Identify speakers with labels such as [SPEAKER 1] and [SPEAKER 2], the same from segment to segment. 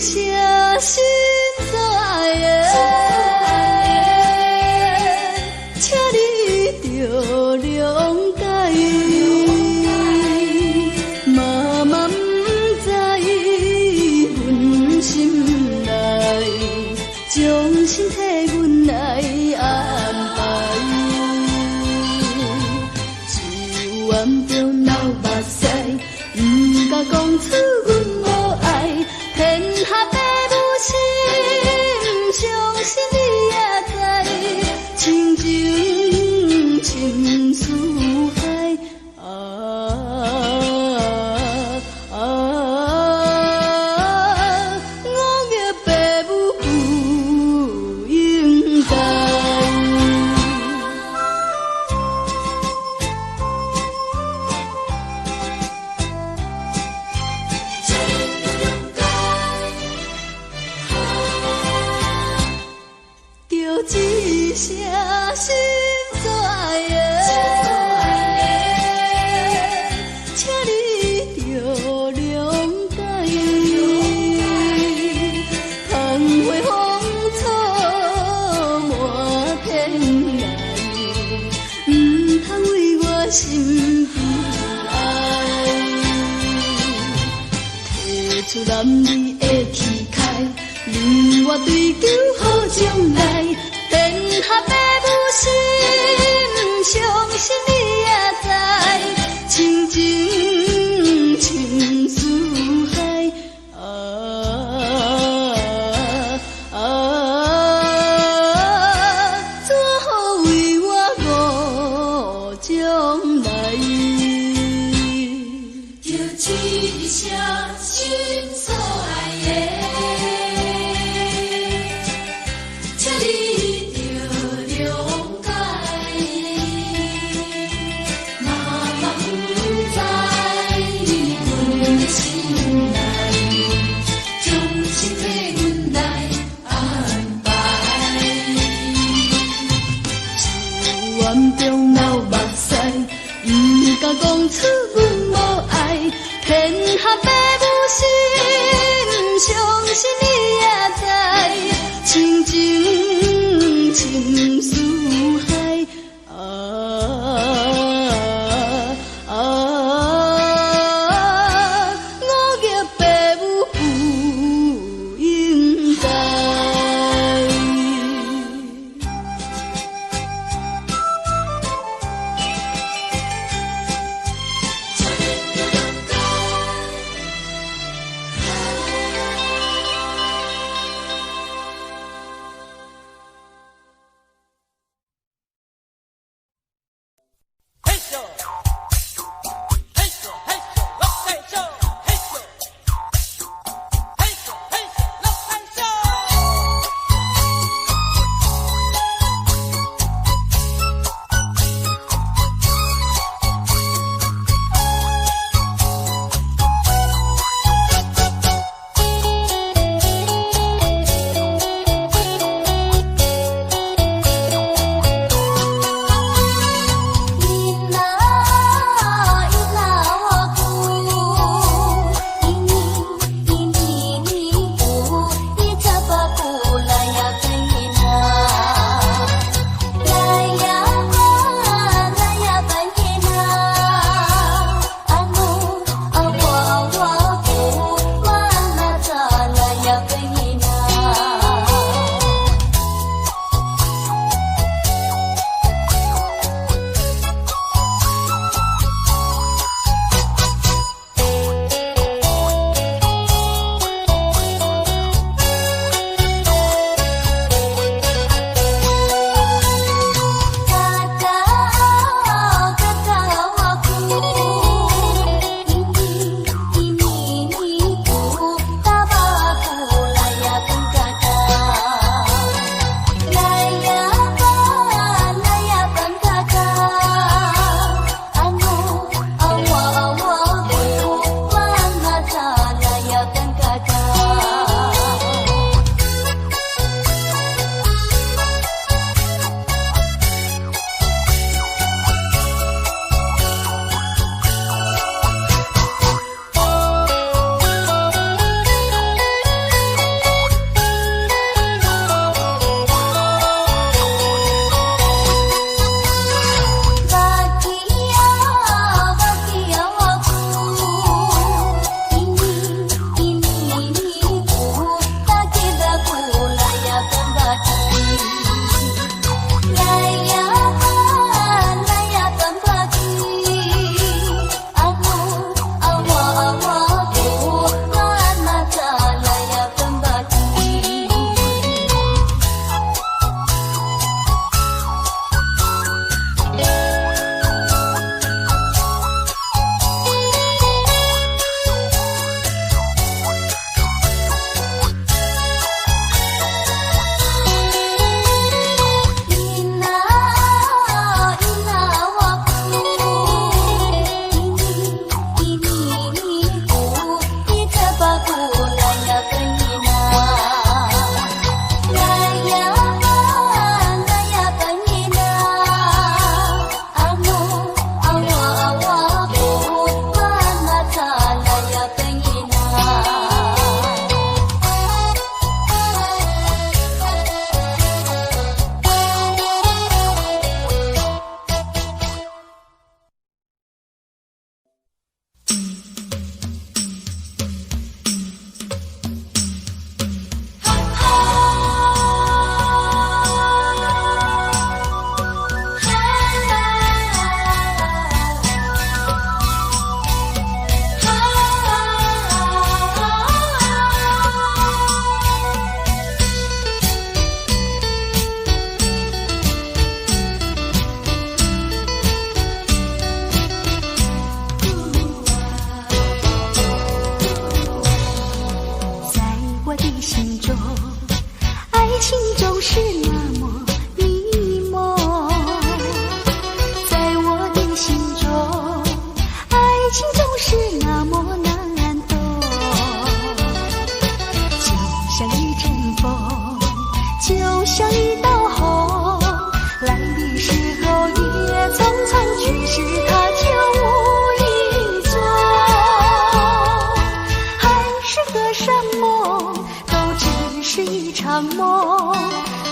[SPEAKER 1] 聲心所愛的，請你著諒解。嘛嘛毋知，阮心內，將心替阮來安排。只有怨著流目屎，毋敢講出阮無愛。天下父母心，相信你也知，親情深似海。啊啊！五月爸母不應該。著一聲心所愛的，請你著諒解。芳花芳草滿天涯，毋通為我心悲哀。提出男兒的氣概，令我追求好將來。天下父母心，相信你也知，親情深似海。啊啊！怎好為我誤將來？
[SPEAKER 2] 著一聲心所愛的，請你著諒解。嘛嘛毋知，阮的心內，將心替阮來安排。
[SPEAKER 1] 只有怨著流目屎，毋敢講出阮無愛。天下父母心，相場夢。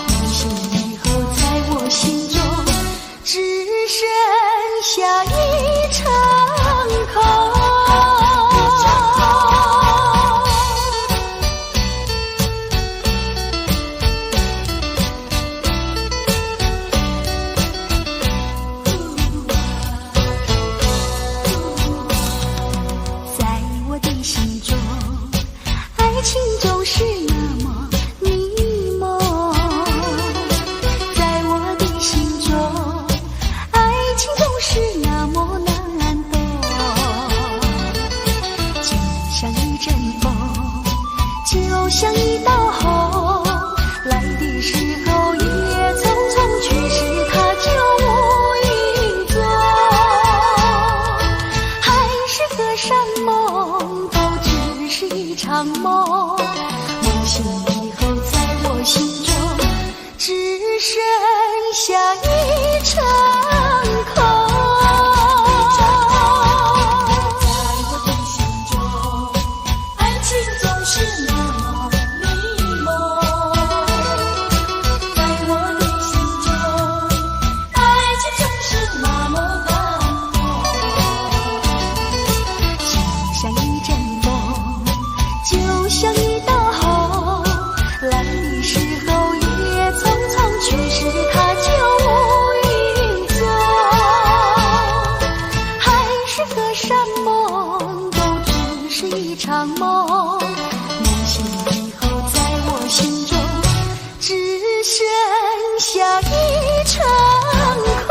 [SPEAKER 1] 夢醒以後，在我心中只剩下一場空。在我的心中，愛情總是那麼迷濛。在我的心中，愛情總是那麼難懂。就像一陣風，就像一道虹，來的時候也匆匆，去時它就無影蹤。海誓河山夢，都只是一場夢。夢醒以後，在我心中只剩下一場空。
[SPEAKER 2] 在我的心中，愛情總是那麼迷濛。在我的心中，愛情總是那麼難懂。
[SPEAKER 1] 就像一陣風，就像一道虹，來的時候也匆匆，去時它就無影蹤。海誓河山夢，都只是一場夢。夢醒以後，在我心中只剩下一場空。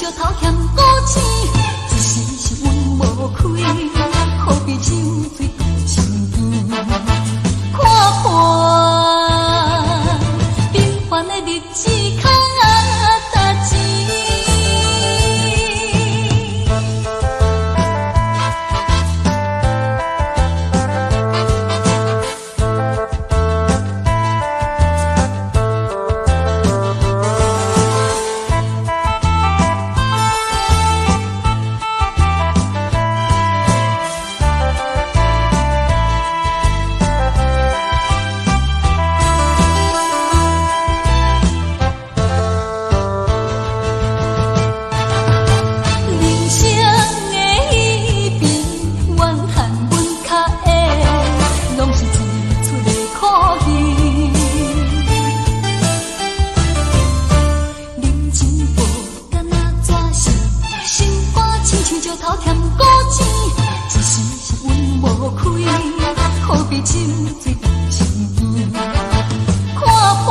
[SPEAKER 1] 石頭欠古錢，一時是阮無開，好比酒醉心甜。看破平凡的日子較值錢。人生的彼边，怨恨阮較会，攏是一出的苦戏。人情无敢若纸是，心肝亲像石頭添古錢，一時是阮無開，好比酒醉心甜。看破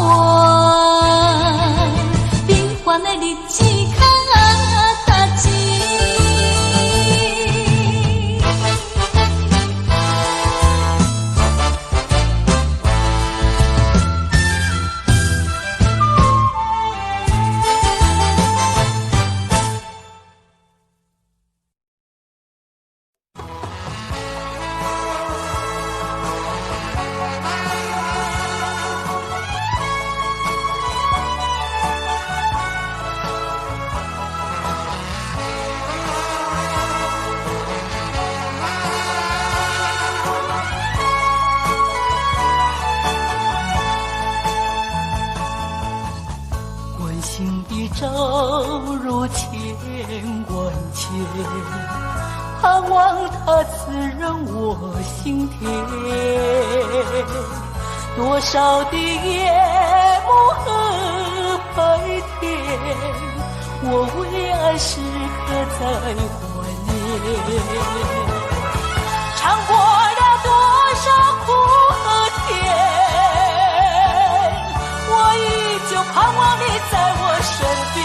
[SPEAKER 1] 平凡的日子較值錢。
[SPEAKER 3] 關心的照如千萬千，盼望它滋潤我心田。多少的夜幕和白天，我為愛時刻在懷念。嘗過了多少苦和甜，我依舊盼望你在我身邊。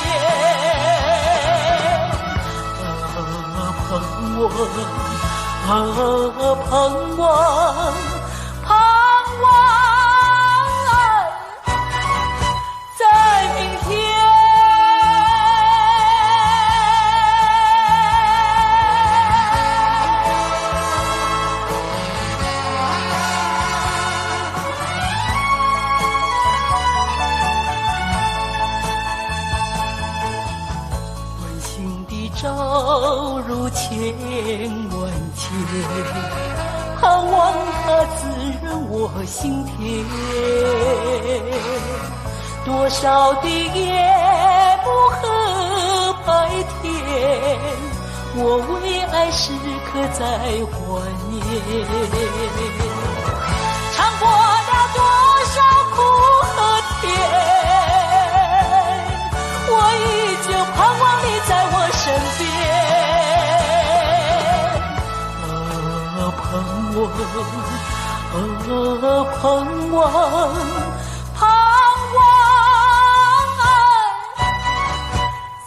[SPEAKER 3] 啊，盼望，啊，盼望，盼望在明天。關心的照如千萬千，盼望它滋潤我心田。多少的夜幕和白天，我為愛時刻在懷念。嘗過了多少苦和甜，我依舊盼望你在我身邊。啊，盼望，啊，盼望，盼望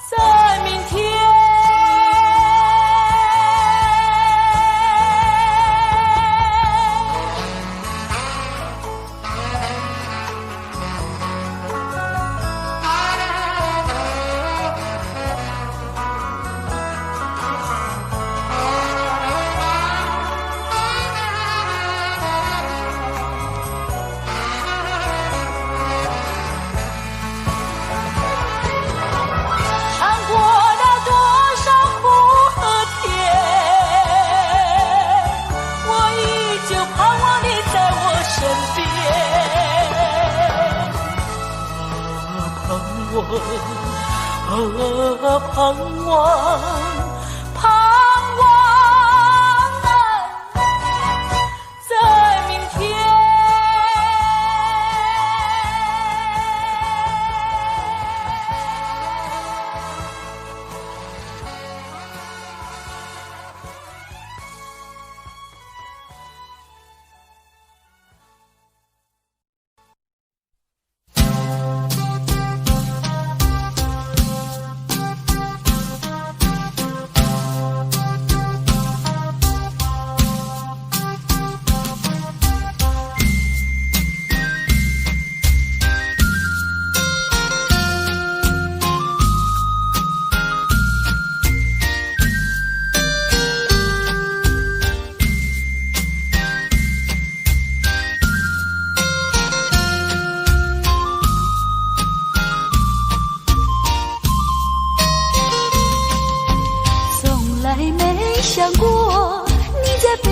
[SPEAKER 3] 在明天。嘗過了多少苦和甜，我依舊盼望你在我身邊。啊，盼望，啊，盼望，盼望在明天。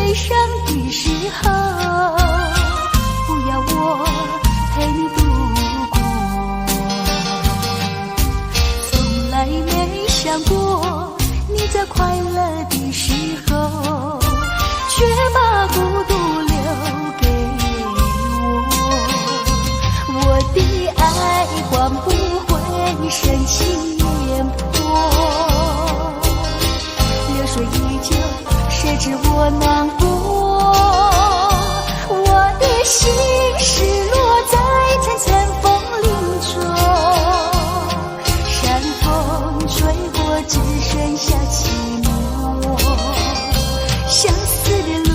[SPEAKER 1] 悲傷的時候，不要我陪你度過。從來沒想過你在快樂的時候，卻把孤獨留給我。我的愛換不回深情煙波，流水依舊，誰知我難過。我的心失落在層層風林中，山風吹過，只剩下寂寞。相思的路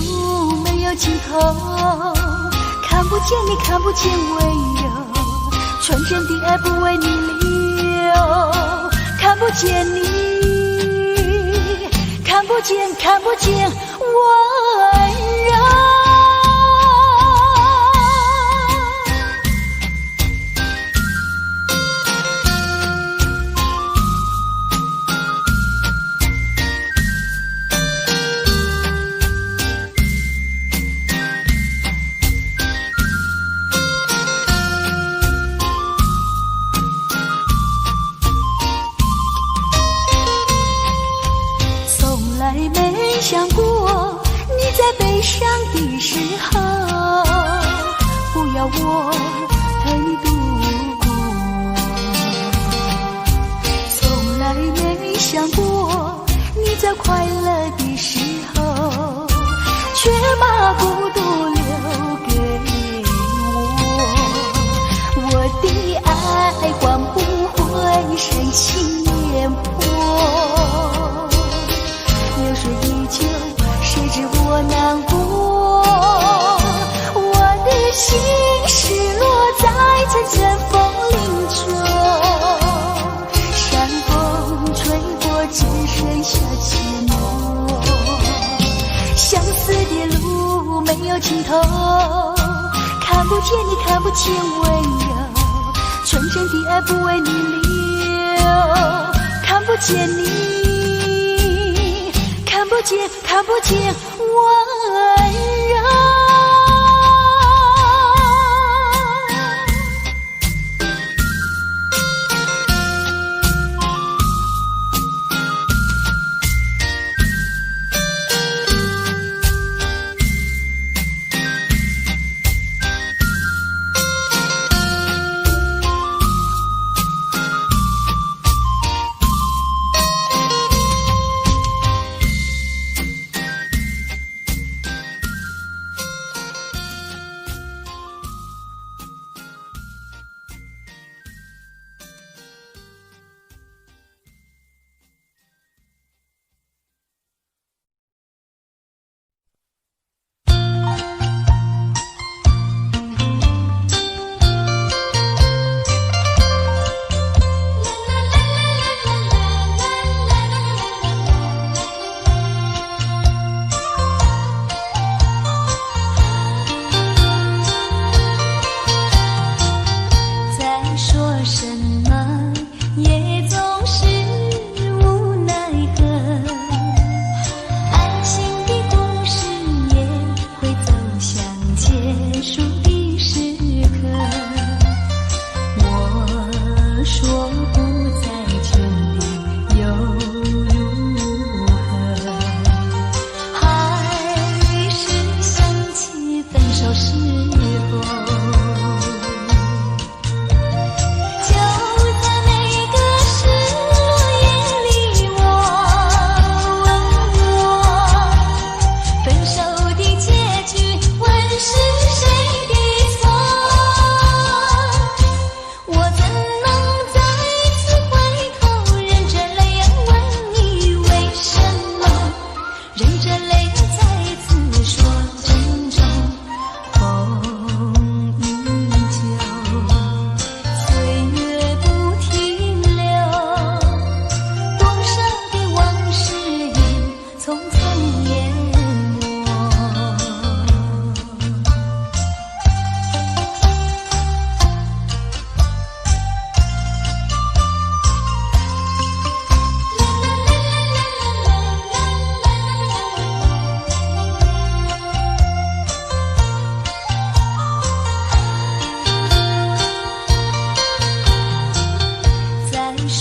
[SPEAKER 1] 沒有盡頭，看不見你，看不見溫柔，純真的愛不為你留，看不見你，看不見，看不見溫柔。從來沒想過你在悲傷的時候，不要我陪你度過。從來沒想過你在快樂的時候，卻把孤獨留給我。我的愛換不回深情煙波，流水依舊，誰知我難過。我的心失落在層層風林中，山風吹過，只剩下寂寞。相思的路沒有盡頭，看不見你，看不見溫柔，純真的愛不為你留，看不見你，看不見，看不見溫柔。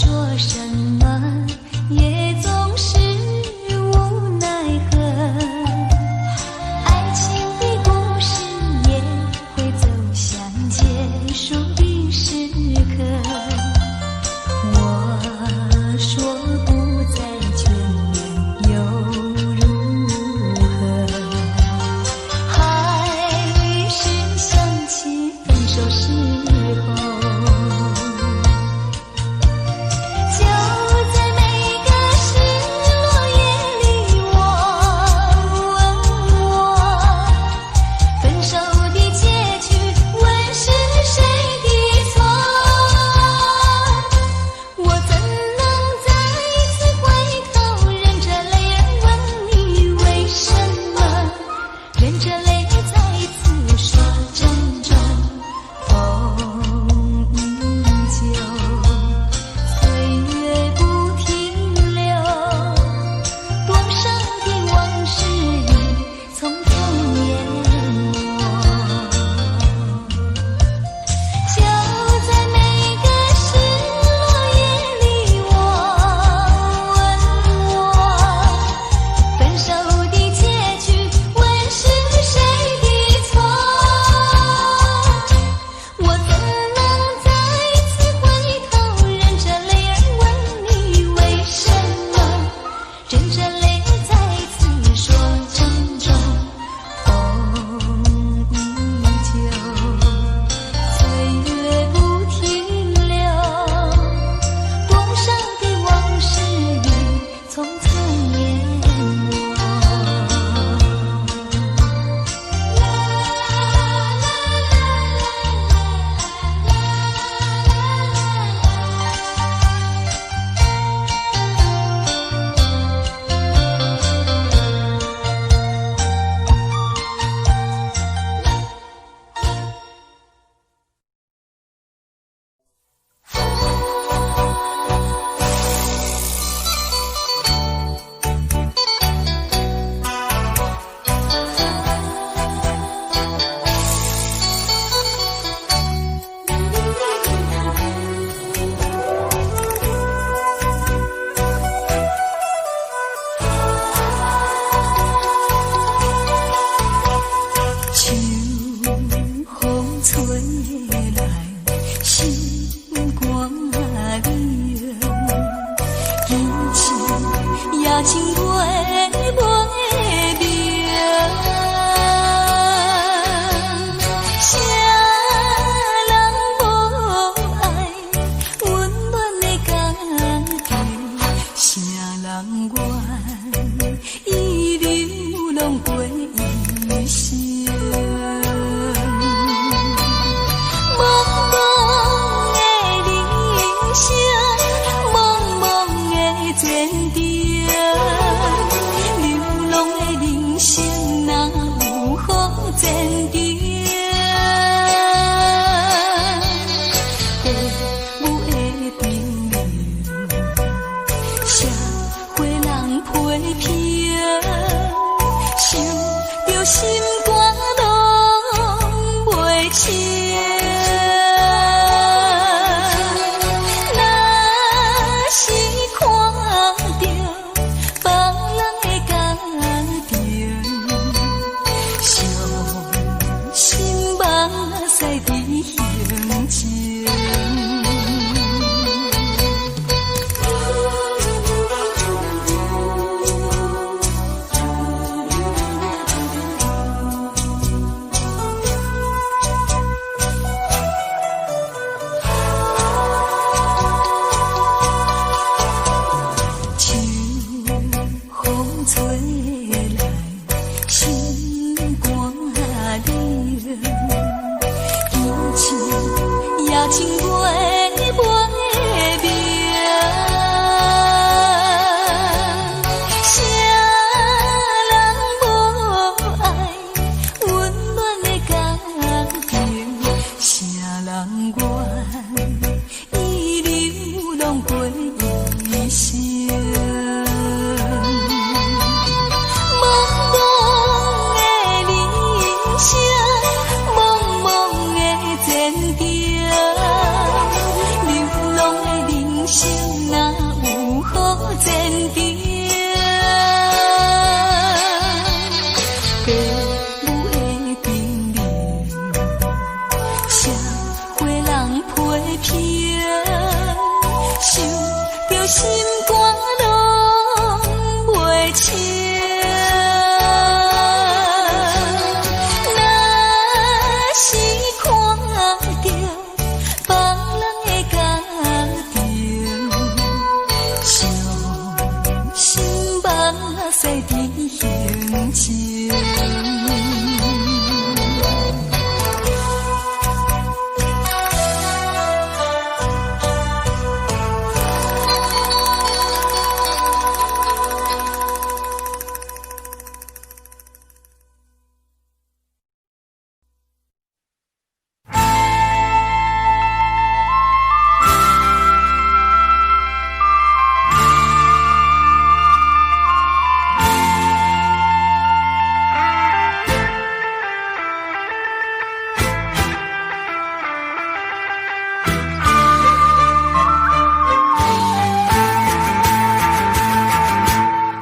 [SPEAKER 1] 說什麼，也總是無奈何。愛情的故事也會走向結束的時刻。我說不再眷戀又如何？還是想起分手時候。就在每個失落夜裡，我問我，分手的結局，問是誰的錯？我怎能再一次回頭，忍着淚兒問你為什麼？忍着淚再一次說珍重，風依舊，歲月不停留，多少的往事已匆匆淹沒。就在每個失落夜裡，我問我，分手的結局，問是誰的錯？我怎能再一次回頭，忍着淚兒問你為什麼？忍着淚再一次說珍重，風依舊，歲月不停留，多少的往事已匆匆淹沒。
[SPEAKER 3] 秋風吹來，心肝涼，其實也像月袂明。啥人無愛溫暖的家庭？啥人願意流浪過一生？茫茫的人生，茫茫的前程，流浪的人生哪有好前程？父母的叮嚀，社會人批評，想著心肝攏袂清。若是看著別人的家庭，傷心目屎佇胸前。
[SPEAKER 1] 哪有好前程？父母的叮咛，社会人批评，想著心肝攏袂清。若是看著別人的家庭，傷心目屎甜胸前。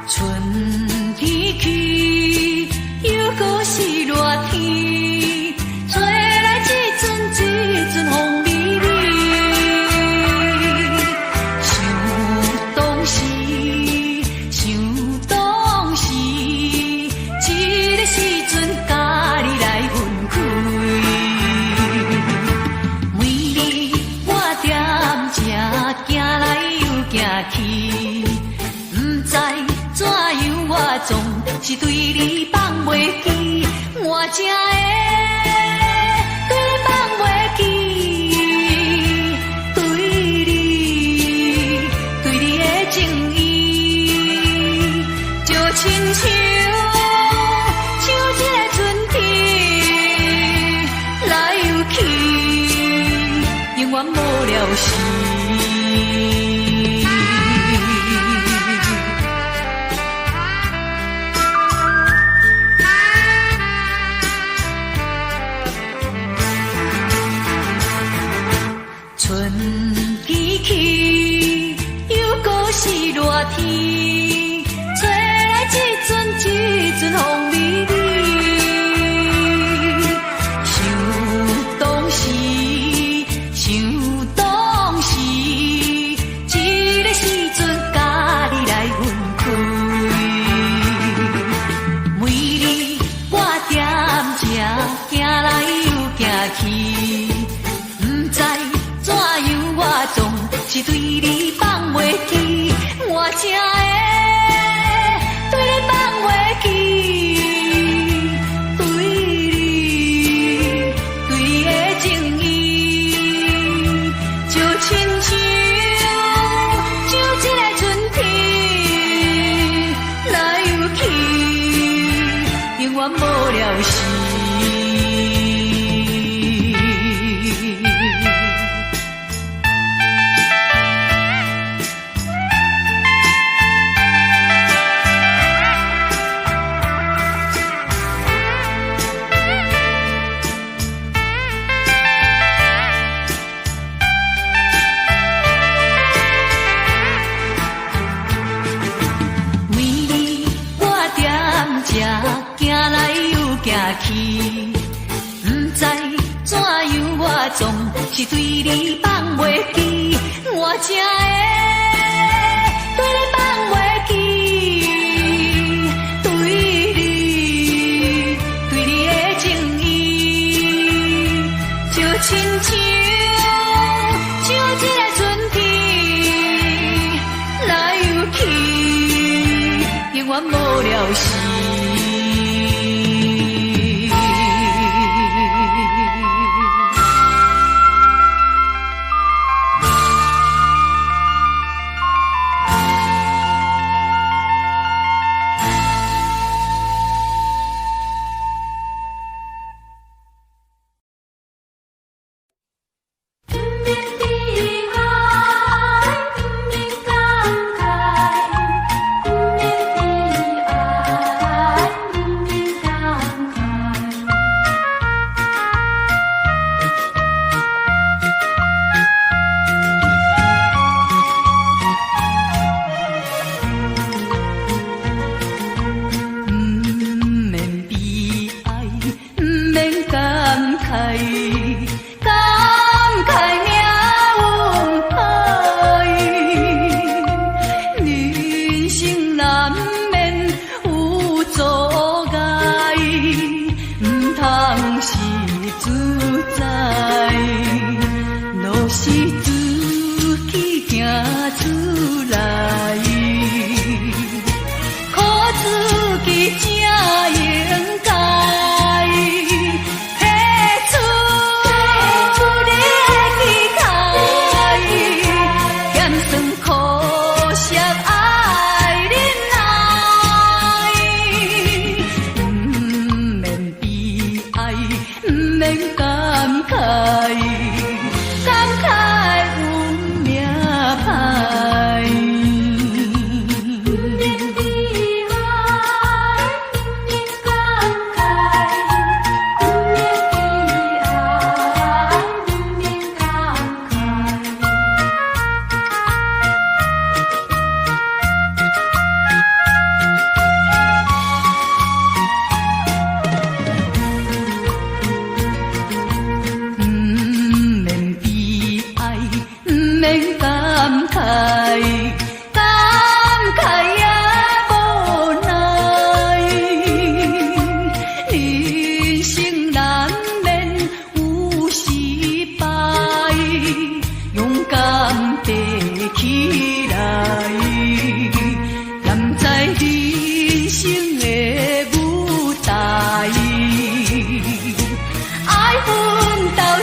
[SPEAKER 3] 春天起，又阁是热天，吹来一阵一阵风微微。想当时，想当时，这个时阵佮你来分开。每日我踮这行来又行去，毋知怎样我总是对你放袂记，我才会对你放袂记，对你，对你的情意，就亲像像这个春天来又去，永远无了时。春天起，又阁是热天，吹来一阵一阵风微微。想当时，想当时，这个时阵佮你来分开。每日我踮这行来又行去，毋知怎样我总是对你放袂记，我才会对你放袂记，对你，对你的情意，就亲像像这个春天来又去，永远无了时。每日我踮这行来又行去，毋知怎样我总是对你放袂记，我才会对你放袂记，对你，对你的情意，就亲像像这个春天来又去，永远无了时。
[SPEAKER 2] 毋免悲哀，毋免感慨，毋免悲哀。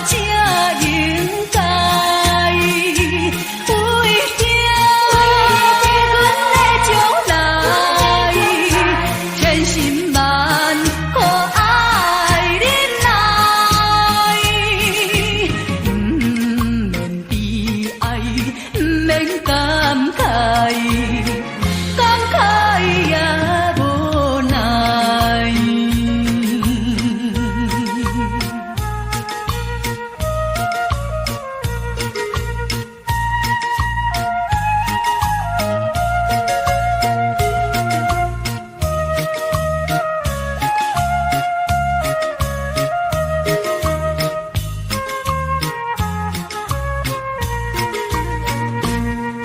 [SPEAKER 3] 才應該。為著阮的將來，千辛萬苦愛忍耐，毋免悲哀，毋免感慨，感慨也無奈。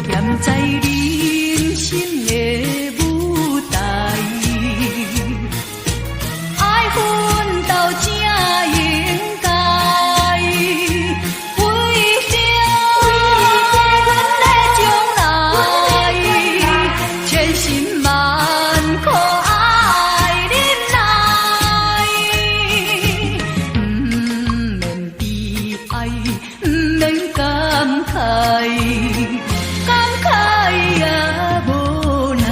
[SPEAKER 3] 踮在人生的舞台，愛奮鬥才應該。為著阮的將來，千辛萬苦愛忍耐，毋免悲哀，毋免感慨，感慨也無奈。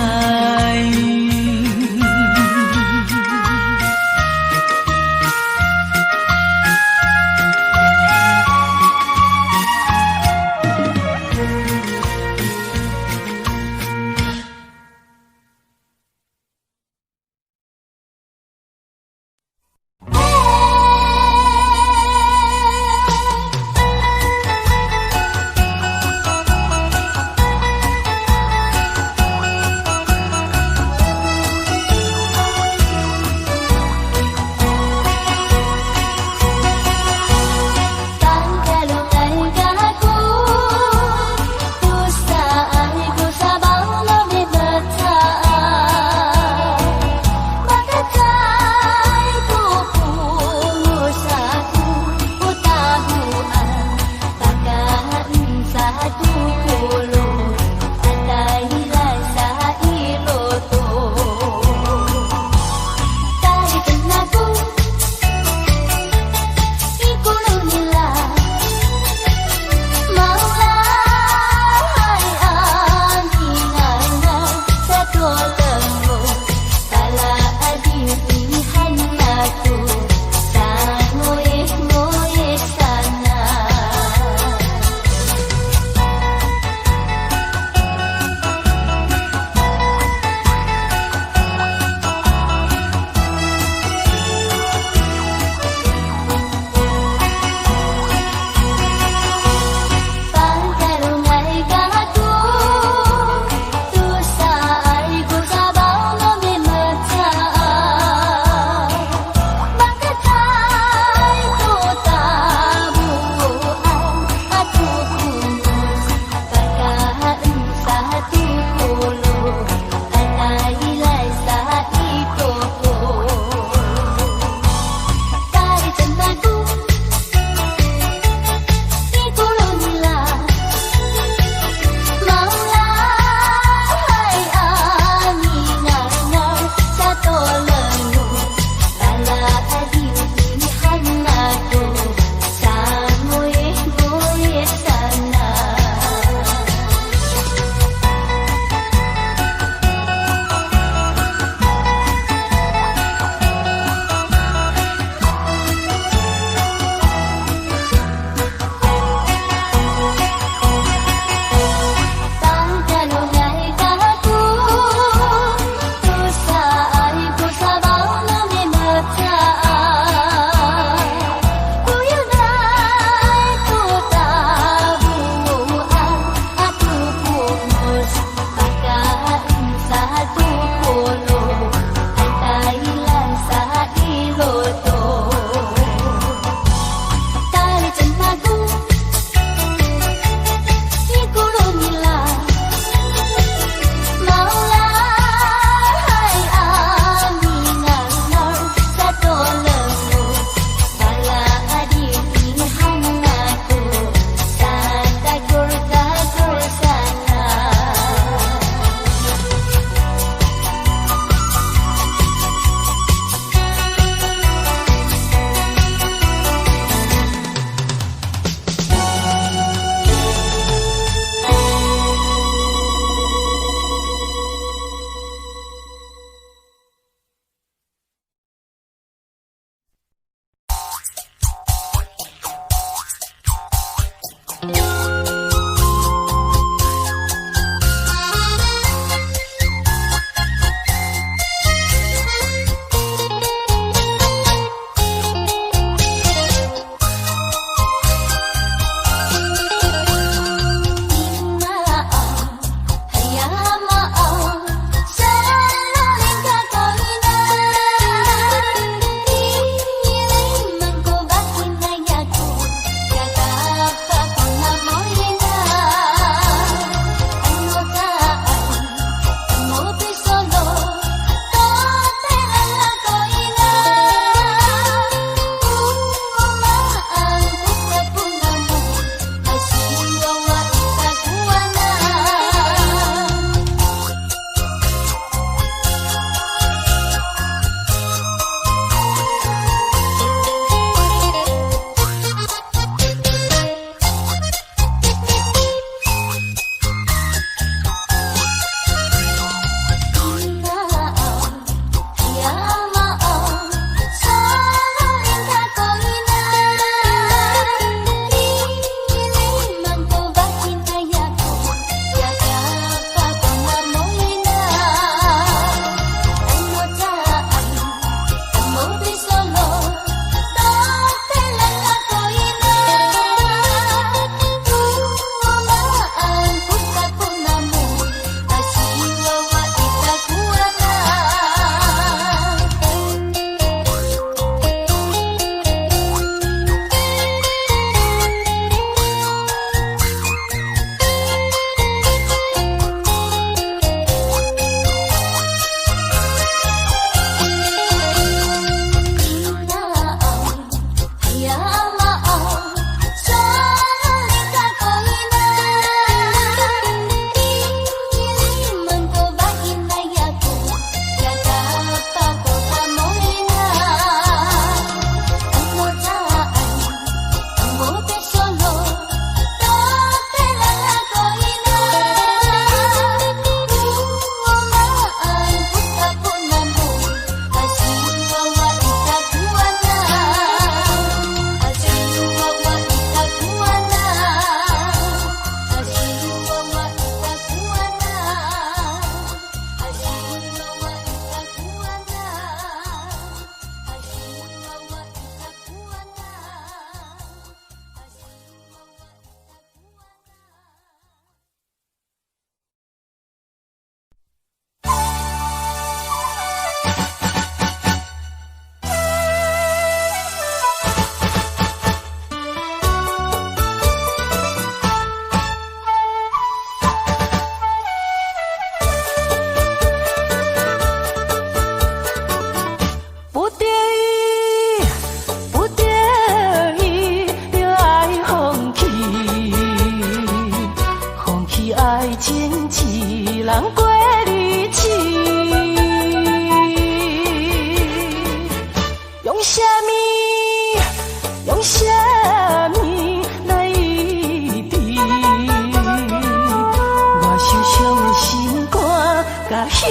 [SPEAKER 3] 佮彼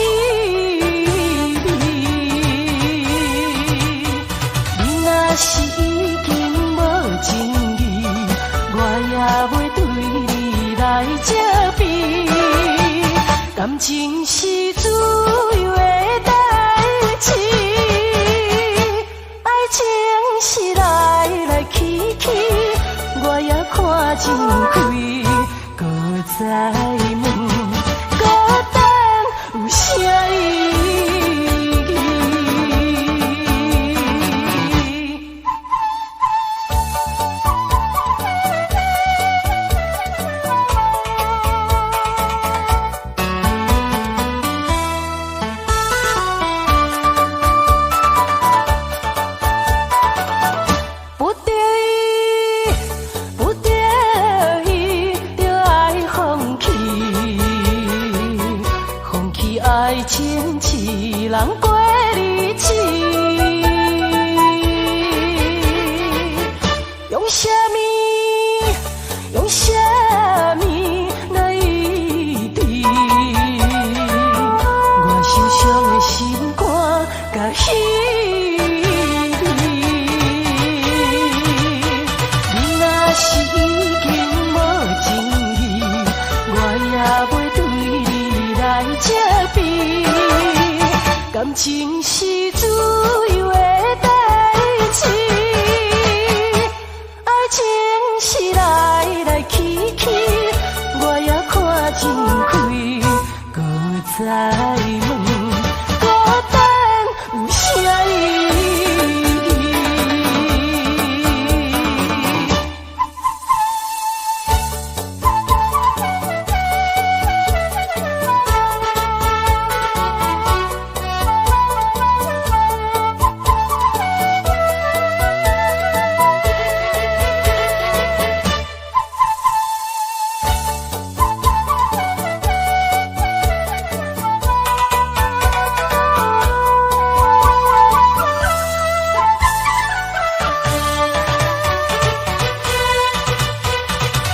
[SPEAKER 3] 味。你若是已經無情義，我也袂對你來責備。感情是自由的代誌，愛情是來來去去，我也看真開，閣再問，孤單有啥意義？不得已，不得已，著愛放棄，放棄愛情一人過日子。用啥物，用啥物來醫治我受傷的心肝佮彼味？你若是已經無情義，我也袂對你來責備。感情是自由的代誌，愛情是來來去去，我也看真開，閣再問，孤單有啥意義？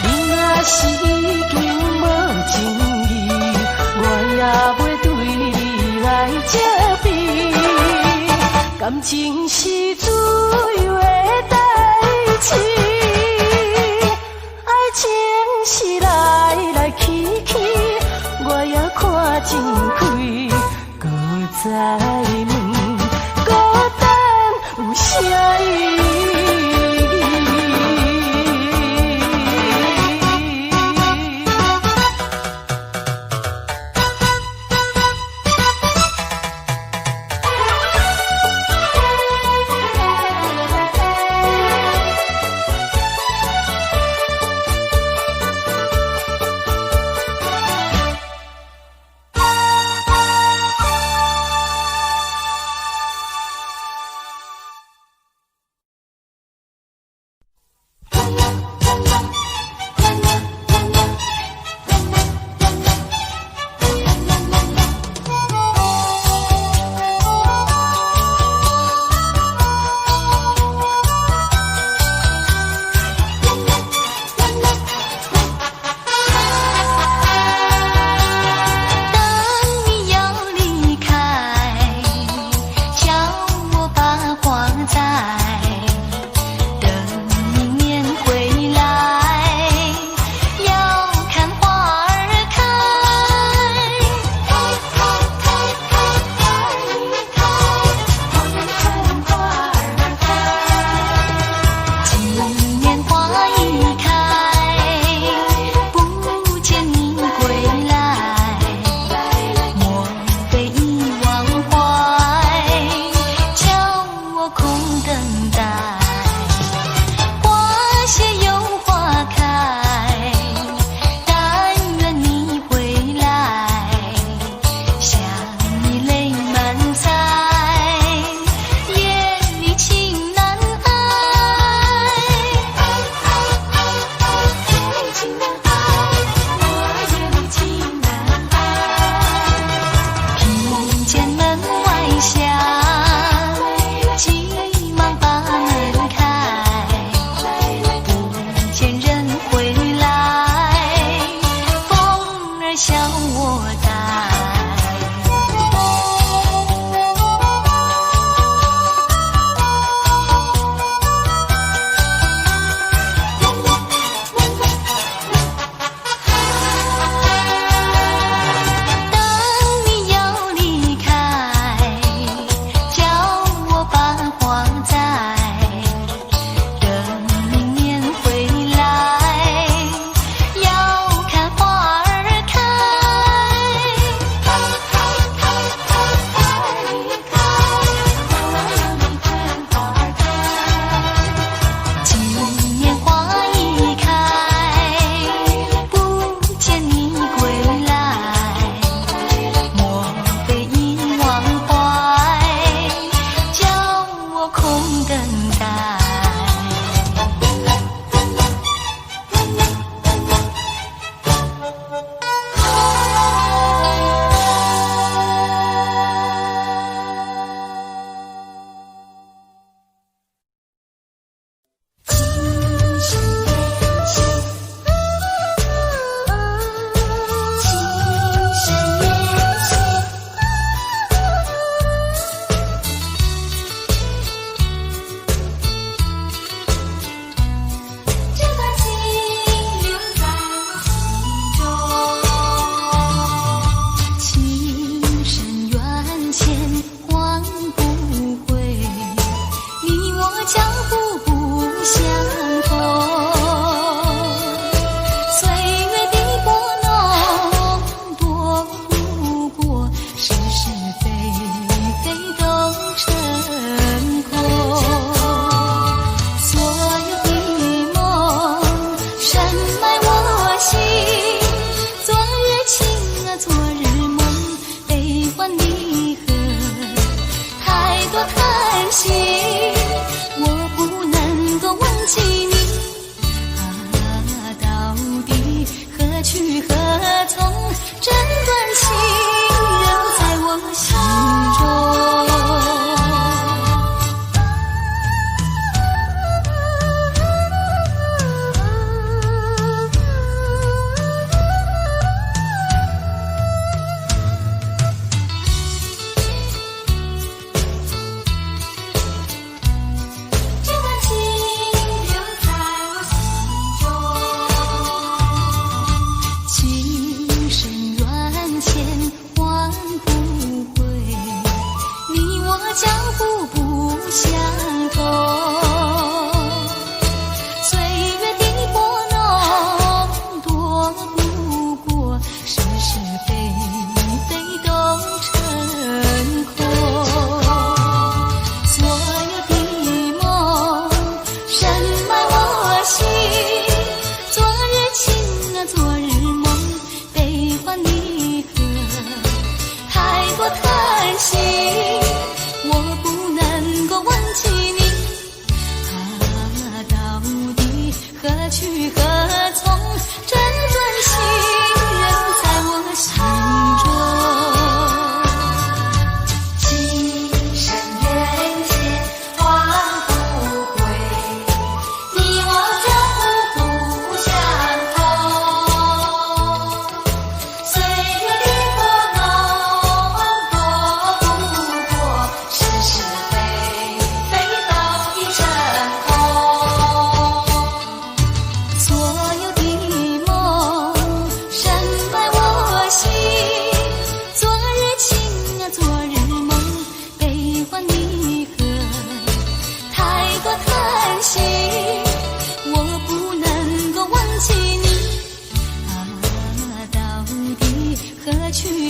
[SPEAKER 3] 你若是已經無情義，我也袂對你來責備。感情是自由的代誌，愛情是來來去去，我也看真開，閣再問，孤單有啥意義？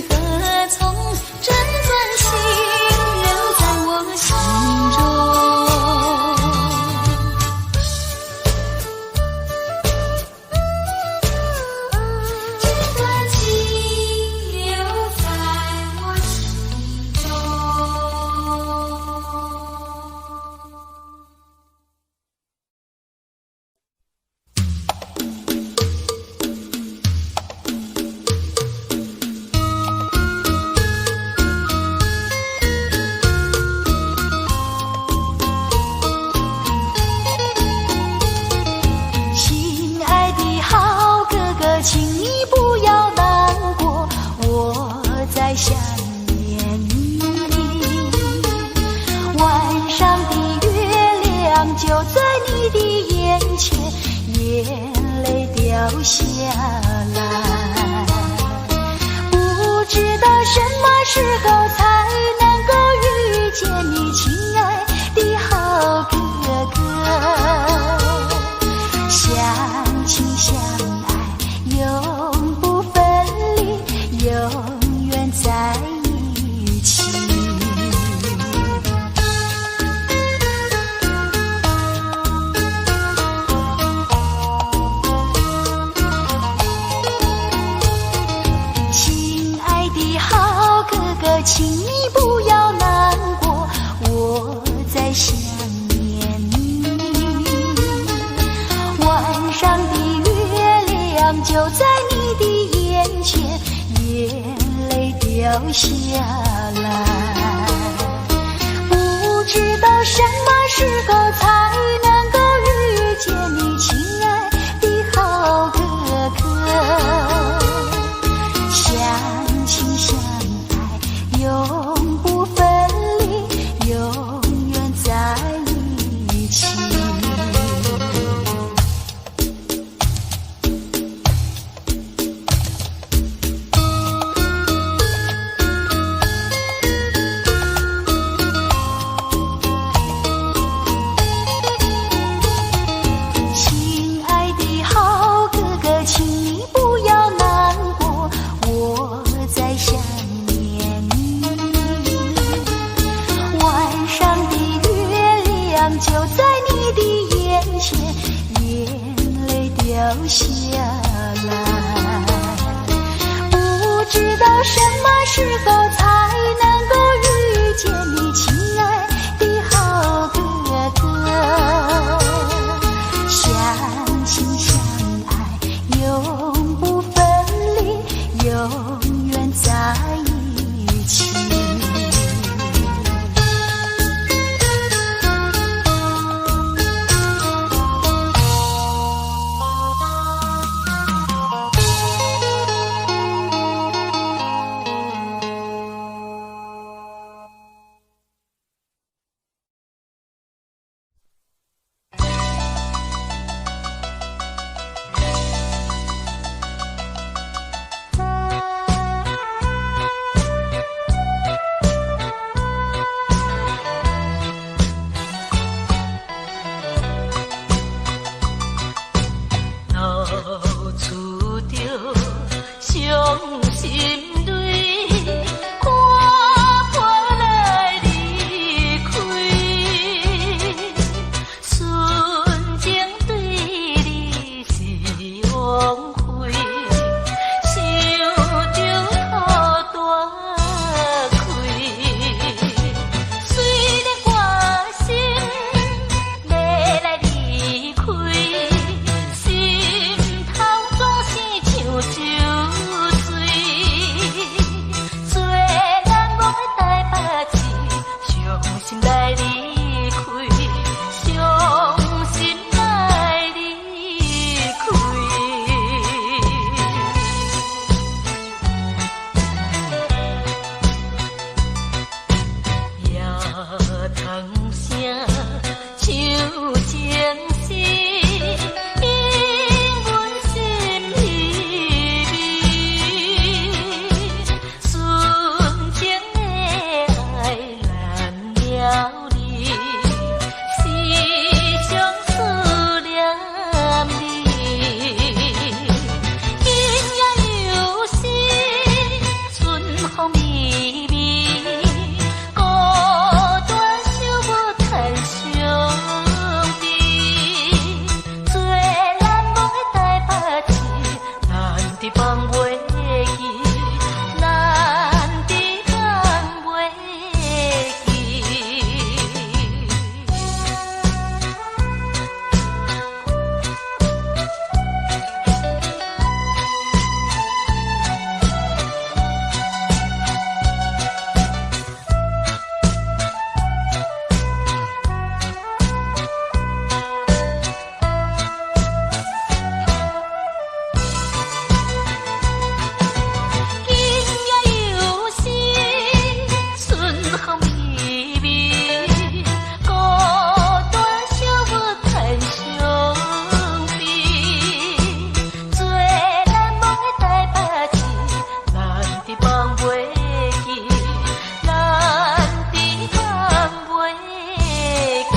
[SPEAKER 1] 何從？這段情留在我心中。這段情留在我心中。
[SPEAKER 3] 親愛的好哥哥，請你不要難過，我在想念你。晚上的月亮就在你的眼前，眼淚掉下來。不知道什麼時候才能夠遇見你，親愛的好哥哥。相親相愛，永不分離，永遠在一起。親愛的好哥哥，請你不要難過，我在想念你。晚上的月亮就在你的眼前，眼淚掉下來。不知道什麼時候才能夠遇見你，親愛的好哥哥。相親相愛，永不分離，永遠在一起。親愛的好哥哥，請你不要難過，我在想念你。晚上的月亮就在你的眼前，眼淚掉下來。不知道什麼時候才能夠遇見你，親愛的好哥哥。相親相愛，永不分離，永遠在一起。風微微，孤單寂寞嘆傷悲。最難忘的台北市，難得放袂記，難得放袂記。今夜又是春風微微，孤單寂寞嘆傷悲。最難忘的台北市，難得放袂記，難得放袂記。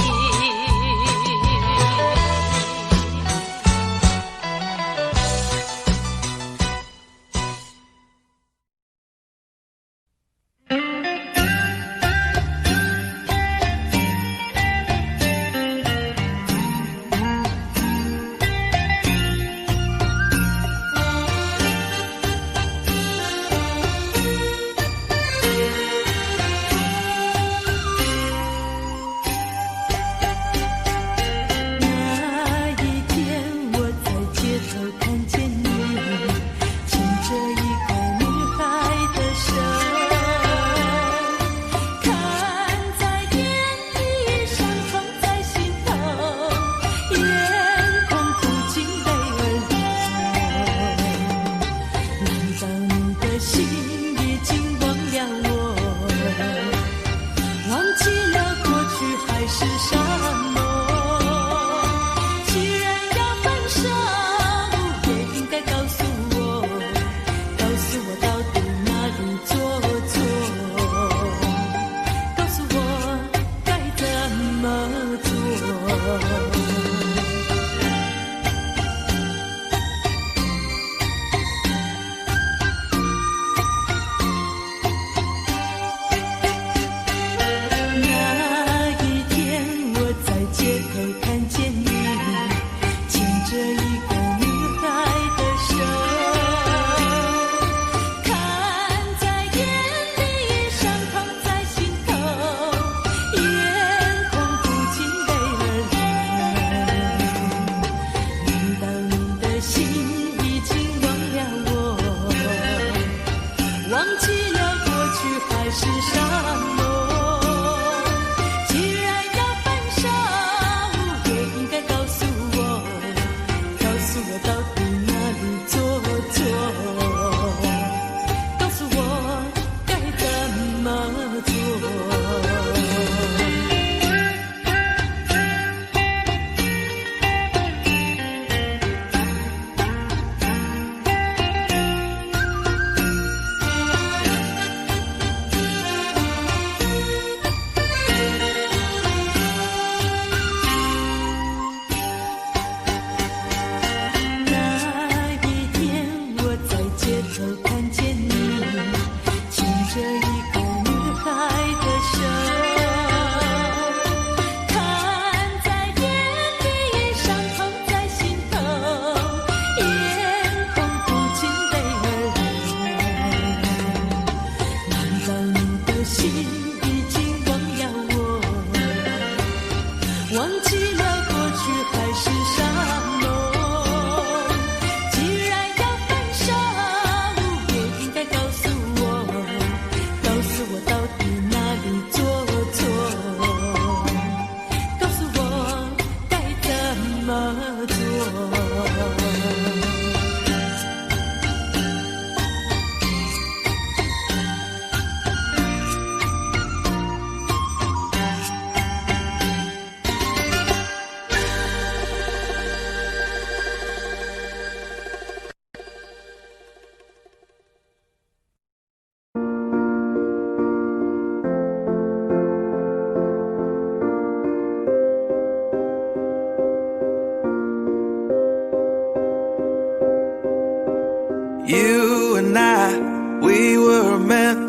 [SPEAKER 2] 那一天我在街頭看見你，牽著一個女孩的手，看在眼裡，傷痛在心頭，眼眶不禁淚兒流。難道你的心已經忘了我？忘記了過去海誓山盟？既然要分手，也應該告訴我，告訴我到底哪裡做錯，告訴我該怎麼做。那一天我在街頭看見你，牽著一個女孩的手，看在眼裡，傷痛在心頭，眼眶不禁淚兒流。難道你的心已經忘了我？忘記了過去海誓山盟？既然要分手，也應該告訴我，告訴我到底哪裡做錯，告訴我該怎麼做。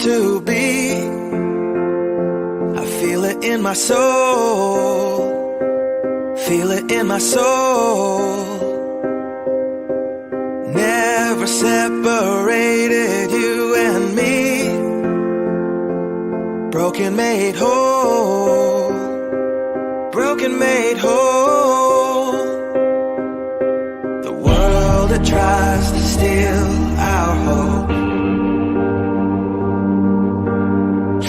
[SPEAKER 4] to be. I feel it in my soul. Feel it in my soul. Never separated, you and me. Broken made whole. Broken made whole. The world that tries to steal our hope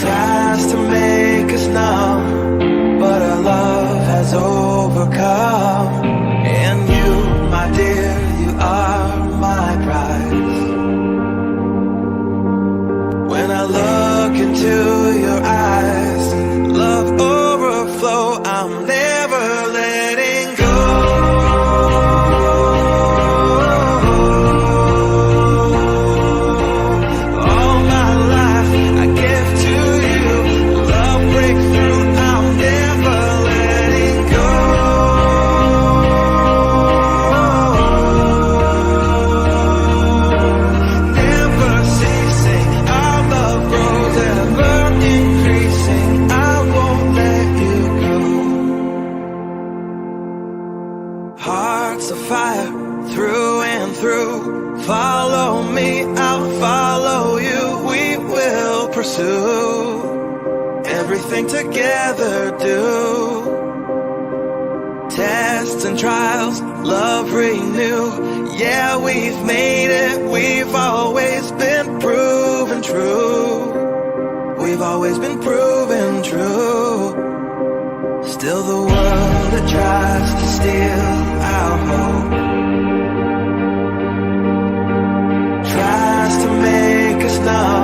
[SPEAKER 4] tries to make us numb, but our love has overcome. And you, my dear, you are my prize. When I look into your eyes, love overflow, I'm never letting go. All my life I give to you. Love breakthrough, I'm never letting go. Never ceasing, our love grows, ever increasing. I won't let you go. Hearts of fire, through and through. Follow me, I'll follow you. We will pursue everything together do. Tests and trials, love renew. Yeah, we've made it. We've always been proven true. We've always been proven true. Still the world that tries to steal our hope tries to make us numb.